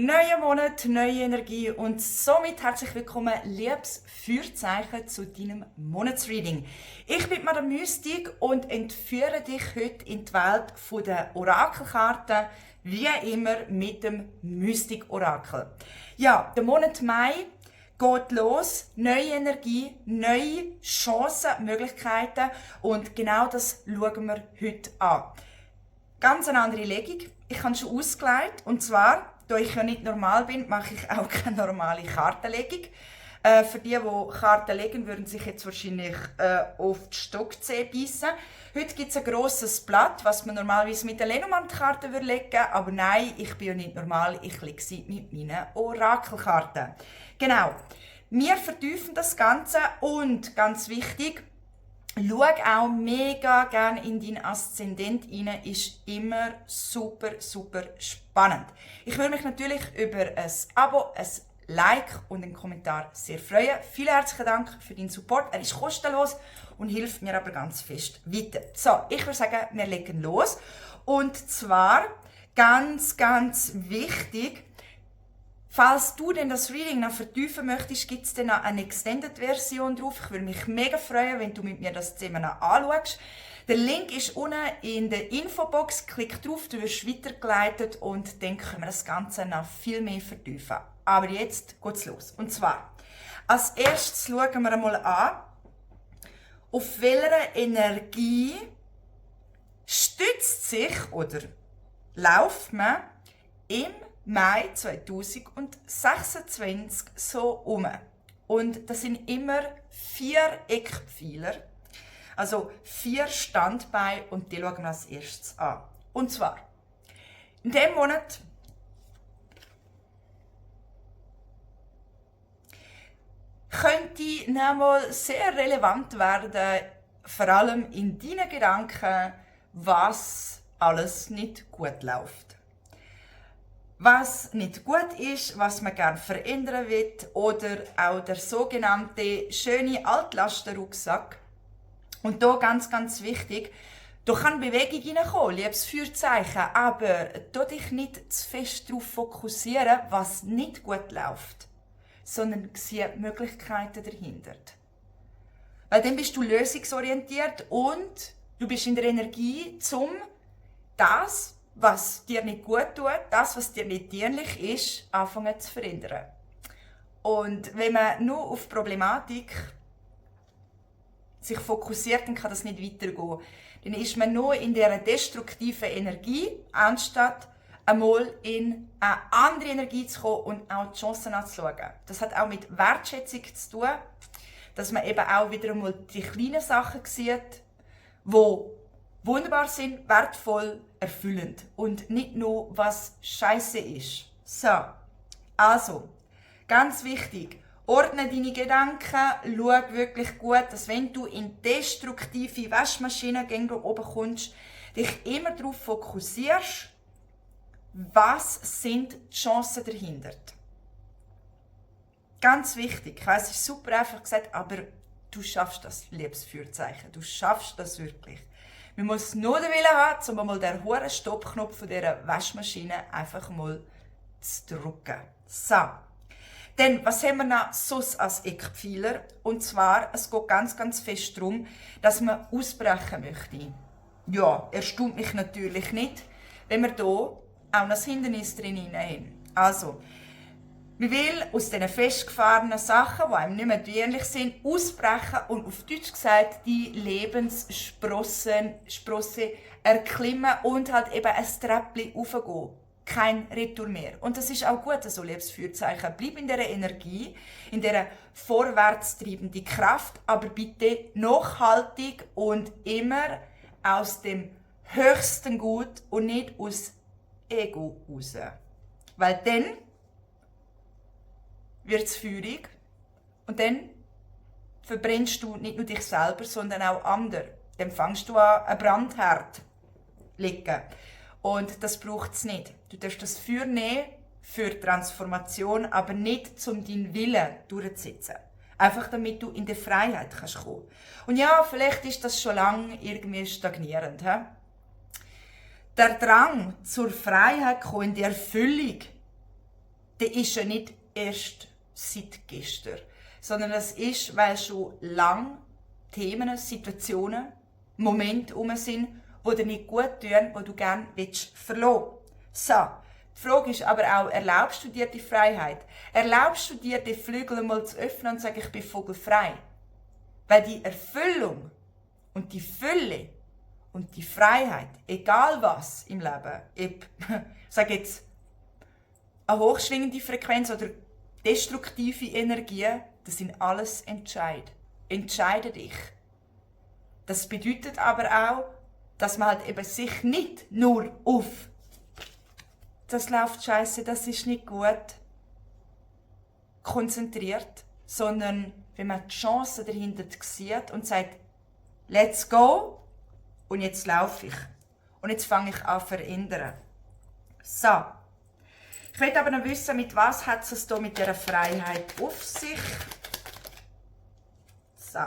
Neuer Monat, neue Energie und somit herzlich willkommen, liebes Feuerzeichen, zu deinem Monatsreading. Ich bin Madame Mystik und entführe dich heute in die Welt der Orakelkarten, wie immer mit dem Mystik-Orakel. Ja, der Monat Mai geht los, neue Energie, neue Chancen, Möglichkeiten und genau das schauen wir heute an. Ganz eine andere Legung. Ich habe schon ausgelegt und zwar, da ich ja nicht normal bin, mache ich auch keine normale Kartenlegung. Für die Karten legen, würden sich jetzt wahrscheinlich auf die Stockzehe beißen. Heute gibt es ein grosses Blatt, was man normalerweise mit der Lenormand-Karte legen würde, aber nein, ich bin ja nicht normal, ich lege sie mit meinen Orakelkarten. Genau, wir vertiefen das Ganze und, ganz wichtig, schau auch mega gerne in deinen Aszendent rein, ist immer super, super spannend. Ich würde mich natürlich über ein Abo, ein Like und einen Kommentar sehr freuen. Vielen herzlichen Dank für deinen Support. Er ist kostenlos und hilft mir aber ganz fest weiter. So, ich würde sagen, wir legen los. Und zwar ganz, ganz wichtig, falls du denn das Reading noch vertiefen möchtest, gibt es dann noch eine Extended-Version drauf. Ich würde mich mega freuen, wenn du mit mir das Thema noch anschaust. Der Link ist unten in der Infobox. Klick drauf, du wirst weitergeleitet und dann können wir das Ganze noch viel mehr vertiefen. Aber jetzt geht's los. Und zwar, als erstes schauen wir einmal an, auf welcher Energie stützt sich oder läuft man im Mai 2026 so um. Und das sind immer 4 Eckpfeiler, also 4 Standbeine, und die schauen wir als erstes an. Und zwar, in diesem Monat könnte nochmal sehr relevant werden, vor allem in deinen Gedanken, was alles nicht gut läuft. Was nicht gut ist, was man gerne verändern will, oder auch der sogenannte schöne Altlastenrucksack. Und da ganz, ganz wichtig, da kann Bewegung hineinkommen, liebes Feuerzeichen, aber tu dich nicht zu fest darauf fokussieren, was nicht gut läuft, sondern sieh Möglichkeiten dahinter. Weil dann bist du lösungsorientiert und du bist in der Energie, um das, was dir nicht gut tut, das, was dir nicht dienlich ist, anfangen zu verändern. Und wenn man nur auf Problematik sich fokussiert, dann kann das nicht weitergehen. Dann ist man nur in dieser destruktiven Energie, anstatt einmal in eine andere Energie zu kommen und auch die Chancen anzuschauen. Das hat auch mit Wertschätzung zu tun, dass man eben auch wieder einmal die kleinen Sachen sieht, die wunderbar sind, wertvoll, erfüllend und nicht nur, was Scheiße ist. So, also, ganz wichtig, ordne deine Gedanken, schau wirklich gut, dass wenn du in destruktive Waschmaschinen oben kommst, dich immer darauf fokussierst, was sind die Chancen dahinter. Ganz wichtig, ich weiss, es ist super einfach gesagt, aber du schaffst das, liebes Feuerzeichen, du schaffst das wirklich. Man muss nur den Willen haben, um mal den hohen Stoppknopf von dieser Waschmaschine einfach mal zu drücken. So. Dann, was haben wir noch sonst als Eckpfeiler? Und zwar, es geht ganz, ganz fest darum, dass man ausbrechen möchte. Ja, erstaunt mich natürlich nicht, wenn wir hier auch noch das Hindernis drin haben. Also, man will aus diesen festgefahrenen Sachen, die einem nicht mehr dienlich sind, ausbrechen und auf Deutsch gesagt die Lebenssprosse erklimmen und halt eben ein Treppchen raufgehen. Kein Retour mehr. Und das ist auch gut, so liebes Feuerzeichen. Bleib in dieser Energie, in dieser vorwärtstreibenden Kraft, aber bitte nachhaltig und immer aus dem höchsten Gut und nicht aus Ego raus. Weil dann wird es feurig und dann verbrennst du nicht nur dich selber, sondern auch andere. Dann fängst du an, einen Brandherd zu legen. Und das braucht es nicht. Du darfst das Feuer nehmen für Transformation, aber nicht, um deinen Willen durchzusetzen. Einfach damit du in die Freiheit kommen kannst. Und ja, vielleicht ist das schon lange irgendwie stagnierend. He? Der Drang zur Freiheit, in die Erfüllung, der ist ja nicht erst seit gestern, sondern das ist, weil schon lange Themen, Situationen, Momente herum sind, die dir nicht gut tun, die du gerne verlassen willst. So, die Frage ist aber auch, erlaubst du dir die Freiheit? Erlaubst du dir, die Flügel einmal zu öffnen und zu sagen, ich bin vogelfrei? Weil die Erfüllung und die Fülle und die Freiheit, egal was im Leben, ich sage jetzt, eine hochschwingende Frequenz oder destruktive Energien, das sind alles Entscheid. Entscheide dich. Das bedeutet aber auch, dass man halt eben sich nicht nur auf «das läuft scheiße, das ist nicht gut» konzentriert, sondern wenn man die Chance dahinter sieht und sagt «let's go» und jetzt laufe ich. Und jetzt fange ich an zu verändern. So. Ich möchte aber noch wissen, mit was hat es hier mit dieser Freiheit auf sich? So.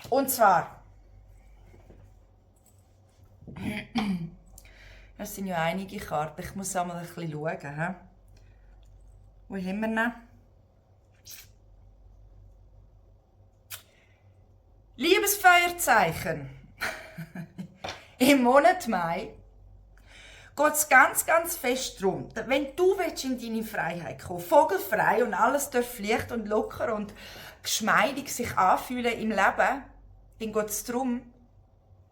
Und zwar, das sind ja einige Karten, ich muss einmal ein bisschen schauen. He? Wo haben wir noch? Liebesfeuerzeichen. Im Monat Mai geht es ganz, ganz fest darum, wenn du in deine Freiheit kommen willst, vogelfrei und alles darf leicht und locker und geschmeidig sich anfühlen im Leben, dann geht es darum,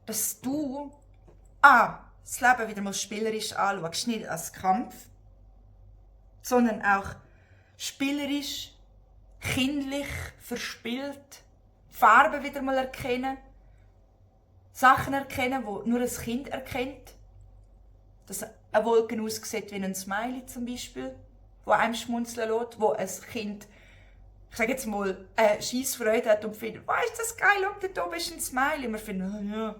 dass du das Leben wieder mal spielerisch anschaust, nicht als Kampf, sondern auch spielerisch, kindlich, verspielt, Farben wieder mal erkennen, Sachen erkennen, die nur ein Kind erkennt. Dass eine Wolke aussieht wie ein Smiley zum Beispiel, wo einem schmunzeln lässt, wo ein Kind, ich sage jetzt mal, Scheissfreude hat und findet, «Wow, ist das geil, ob da oben ist ein Smiley.» Und man findet, «Oh, ja.»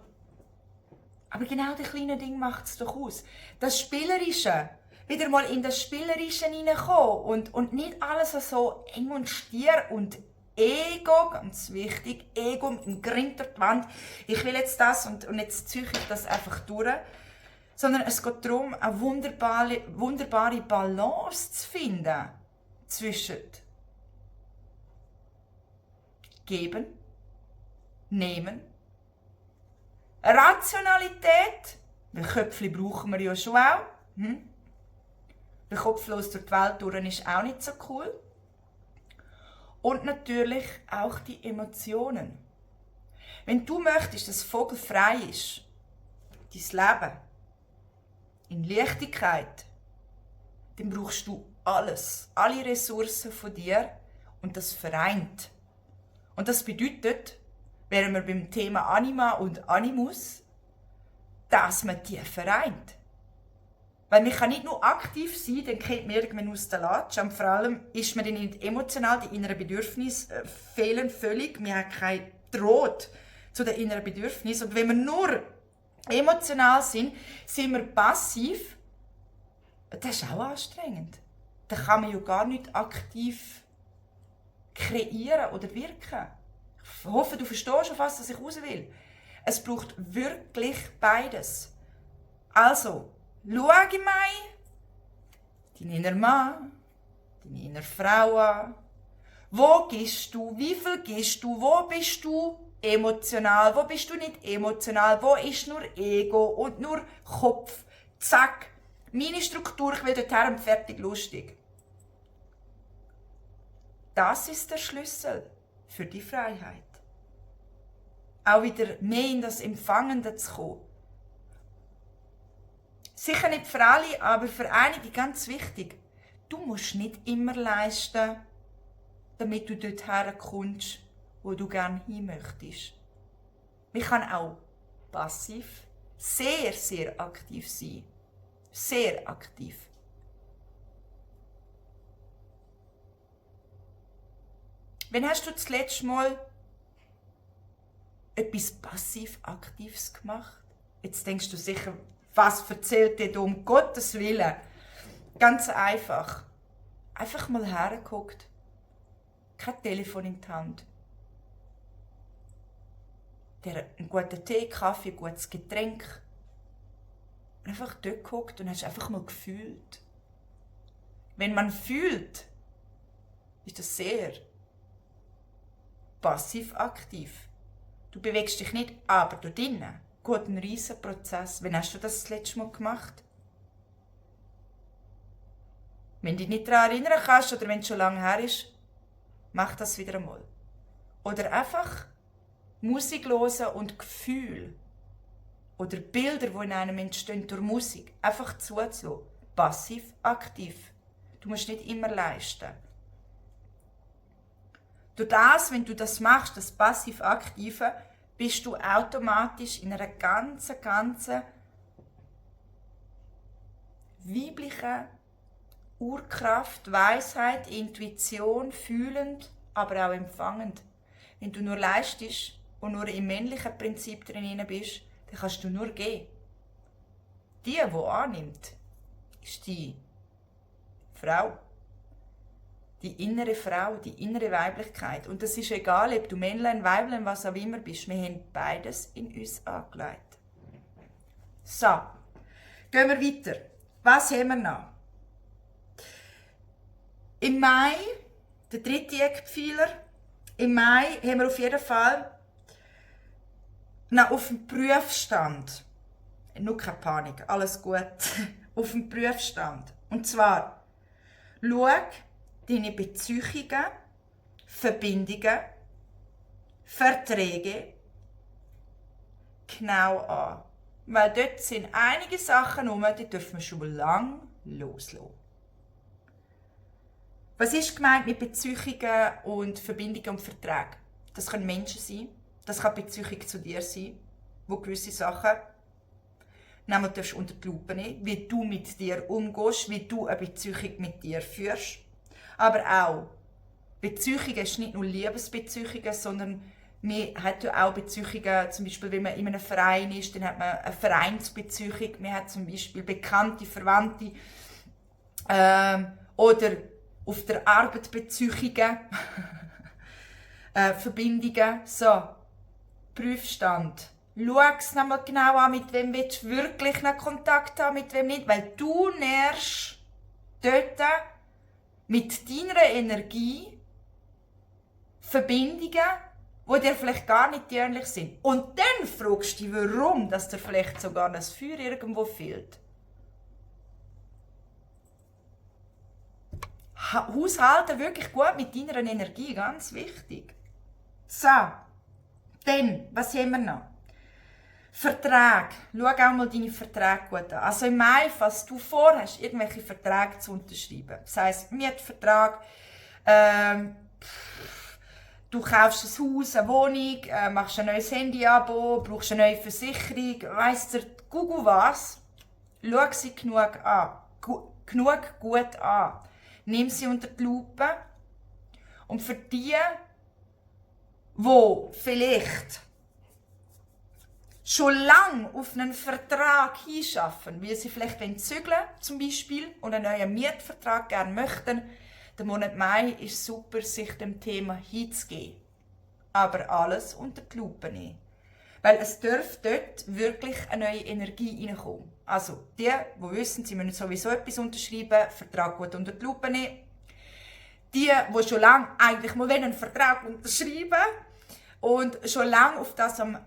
Aber genau die kleinen Dinge macht es doch aus. Das Spielerische, wieder mal in das Spielerische hineinkommen und nicht alles so eng und stier und Ego, ganz wichtig, Ego im Grinter die Wand. Ich will jetzt das und jetzt ziehe ich das einfach durch. Sondern es geht darum, eine wunderbare Balance zu finden zwischen geben, nehmen, Rationalität, weil Köpfli brauchen wir ja schon auch. Der kopflos durch die Welt durch ist auch nicht so cool. Und natürlich auch die Emotionen. Wenn du möchtest, dass vogelfrei ist, dein Leben, in Leichtigkeit, dann brauchst du alles, alle Ressourcen von dir und das vereint. Und das bedeutet, wären wir beim Thema Anima und Animus, dass man die vereint. Weil man kann nicht nur aktiv sein, dann kommt man irgendwann aus der Latsch. Und vor allem ist man dann nicht emotional, die inneren Bedürfnisse fehlen völlig. Man hat kein Draht zu den inneren Bedürfnissen. Und wenn wir nur emotional sind, sind wir passiv. Das ist auch anstrengend. Da kann man ja gar nicht aktiv kreieren oder wirken. Ich hoffe, du verstehst schon fast, was ich raus will. Es braucht wirklich beides. Also, schau in deinen inneren Mann, deine innere Frau an. Wo gehst du? Wie viel gehst du? Wo bist du emotional? Wo bist du nicht emotional? Wo ist nur Ego und nur Kopf? Zack. Meine Struktur, ich will dorthin und fertig, lustig. Das ist der Schlüssel für die Freiheit. Auch wieder mehr in das Empfangende zu kommen. Sicher nicht für alle, aber für einige ganz wichtig. Du musst nicht immer leisten, damit du dorthin kommst, wo du gerne hin möchtest. Man kann auch passiv sehr, sehr aktiv sein. Sehr aktiv. Wann hast du das letzte Mal etwas passiv-aktives gemacht? Jetzt denkst du sicher, was erzählt dir um Gottes Willen? Ganz einfach. Einfach mal hergeguckt. Kein Telefon in die Hand. Einen guten Tee, Kaffee, ein gutes Getränk. einfach dort gehockt und hast einfach mal gefühlt. Wenn man fühlt, ist das sehr passiv-aktiv. Du bewegst dich nicht, aber dort drinnen geht ein riesen Prozess. Wann hast du das letzte Mal gemacht? Wenn du dich nicht daran erinnern kannst oder wenn es schon lange her ist, mach das wieder einmal. Oder einfach Musik hören und Gefühl oder Bilder, die in einem entstehen durch Musik, einfach zuzulassen. Passiv-aktiv. Du musst nicht immer leisten. Durch das, wenn du das machst, das Passiv-Aktive, bist du automatisch in einer ganz weiblichen Urkraft, Weisheit, Intuition, fühlend, aber auch empfangend. Wenn du nur leistest und nur im männlichen Prinzip drin bist, dann kannst du nur geben. Die annimmt, ist die Frau. Die innere Frau, die innere Weiblichkeit. Und das ist egal, ob du Männlein, Weiblein, was auch immer bist. Wir haben beides in uns angelegt. So, gehen wir weiter. Was haben wir noch? Im Mai, der 3. Eckpfeiler, im Mai haben wir auf jeden Fall noch auf dem Prüfstand, nur keine Panik, alles gut, auf dem Prüfstand. Und zwar, schau deine Beziehungen, Verbindungen, Verträge genau an. Weil dort sind einige Sachen rum, die dürfen wir schon lange loslassen. Was ist gemeint mit Beziehungen und Verbindungen und Verträgen? Das können Menschen sein, das kann Beziehung zu dir sein, wo gewisse Sachen nämlich unter die Lupe nehmen, wie du mit dir umgehst, wie du eine Beziehung mit dir führst. Aber auch Beziehungen ist nicht nur Liebesbeziehungen, sondern man hat ja auch Beziehungen, zum Beispiel wenn man in einem Verein ist, dann hat man eine Vereinsbeziehung, man hat zum Beispiel Bekannte, Verwandte oder auf der Arbeit Beziehungen, Verbindungen. So, Prüfstand. Schau es nochmal genau an, mit wem willst du wirklich noch Kontakt haben, mit wem nicht, weil du nährst dort mit deiner Energie Verbindungen, die dir vielleicht gar nicht dienlich sind. Und dann fragst du dich, warum dass dir vielleicht sogar ein Feuer irgendwo fehlt. Haushalten wirklich gut mit deiner Energie, ganz wichtig. So, dann, was haben wir noch? Verträge. Schau auch mal deine Verträge gut an. Also im Mai, falls du vorhast, irgendwelche Verträge zu unterschreiben. Das heisst, Mietvertrag, du kaufst ein Haus, eine Wohnung, machst ein neues Handy-Abo, brauchst eine neue Versicherung, weiss der Google was. Schau sie genug an. Genug gut an. Nimm sie unter die Lupe. Und für die vielleicht schon lange auf einen Vertrag hinschaffen, wie sie vielleicht zügeln zum Beispiel und einen neuen Mietvertrag gerne möchten, der Monat Mai ist super, sich dem Thema hinzugeben. Aber alles unter die Lupe nehmen. Weil es darf dort wirklich eine neue Energie reinkommen. Also die wissen, sie müssen sowieso etwas unterschreiben, Vertrag gut unter die Lupe nehmen. Die schon lange eigentlich mal einen Vertrag unterschreiben und schon lange auf das am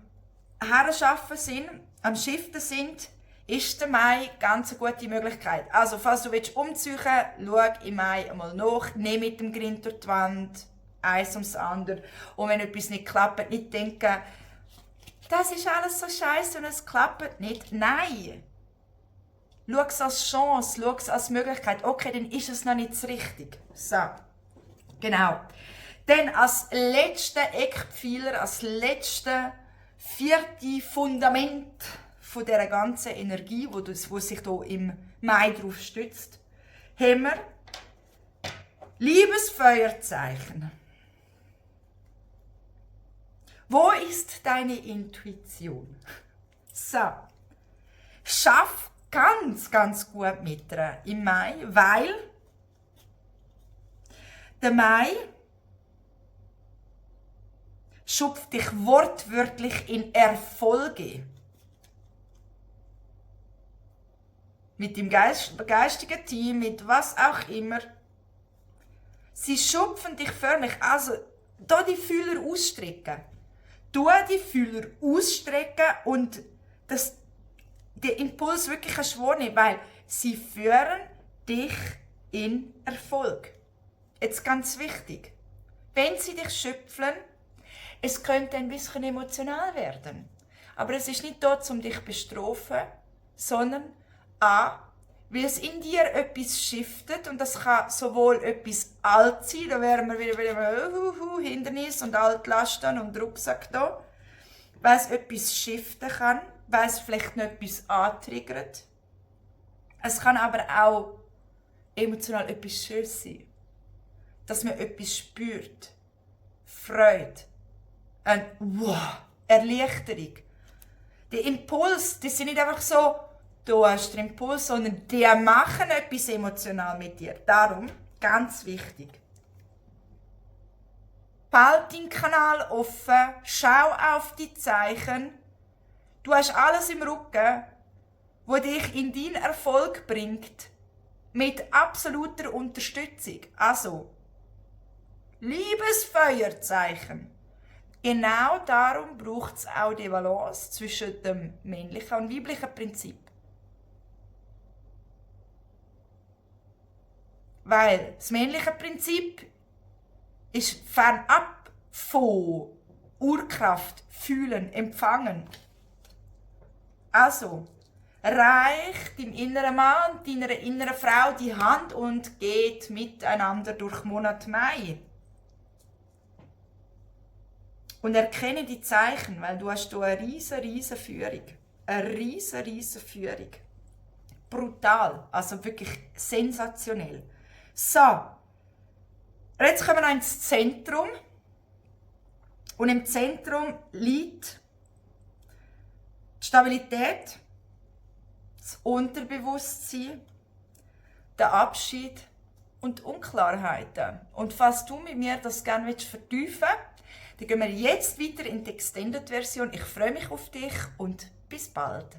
Herarbeiten sind, am Shiften sind, ist der Mai ganz eine gute Möglichkeit. Also, falls du umziehen willst, schau im Mai einmal nach, nimm mit dem Grind durch die Wand, eins ums andere. Und wenn etwas nicht klappt, nicht denken, das ist alles so scheiße und es klappt nicht. Nein! Schau es als Chance, schau es als Möglichkeit. Okay, dann ist es noch nicht das Richtige. So, genau. Dann als letzter Eckpfeiler, als letzter 4. Fundament von dieser ganzen Energie, wo sich hier im Mai darauf stützt, haben wir Liebesfeuerzeichen. Wo ist deine Intuition? So, schaff ganz gut mit ihr im Mai, weil der Mai schupft dich wortwörtlich in Erfolge. mit dem geistigen Team, mit was auch immer. Sie schupfen dich förmlich. Also, da die Fühler ausstrecken. Du die Fühler ausstrecken und der Impuls wirklich wahrnehmen, weil sie führen dich in Erfolg. Jetzt ganz wichtig. Wenn sie dich schöpfen, es könnte ein bisschen emotional werden. Aber es ist nicht dort, um dich zu bestrafen, sondern weil es in dir etwas shiftet und das kann sowohl etwas alt sein, da wären wir wieder bei Hindernis und Altlasten und Rucksack da, weil es etwas shiften kann, weil es vielleicht noch etwas antriggert. Es kann aber auch emotional etwas Schönes sein, dass man etwas spürt, Freude, eine Erleichterung. Der Impuls, das sind nicht einfach so, du hast den Impuls, sondern die machen etwas emotional mit dir. Darum, ganz wichtig. Halt deinen Kanal offen, schau auf die Zeichen. Du hast alles im Rücken, wo dich in deinen Erfolg bringt, mit absoluter Unterstützung. Also, liebes Feuerzeichen. Genau darum braucht es auch die Balance zwischen dem männlichen und weiblichen Prinzip. Weil das männliche Prinzip ist fernab von Urkraft, Fühlen, Empfangen. Also, reich deinem inneren Mann und deiner inneren Frau die Hand und geht miteinander durch Monat Mai. Und erkenne die Zeichen, weil du hast hier eine riesen Führung. Eine riesen Führung. Brutal, also wirklich sensationell. So, jetzt kommen wir ins Zentrum. Und im Zentrum liegt die Stabilität, das Unterbewusstsein, der Abschied und Unklarheiten. Und falls du mit mir das gerne vertiefen willst, dann gehen wir jetzt weiter in die Extended-Version. Ich freue mich auf dich und bis bald.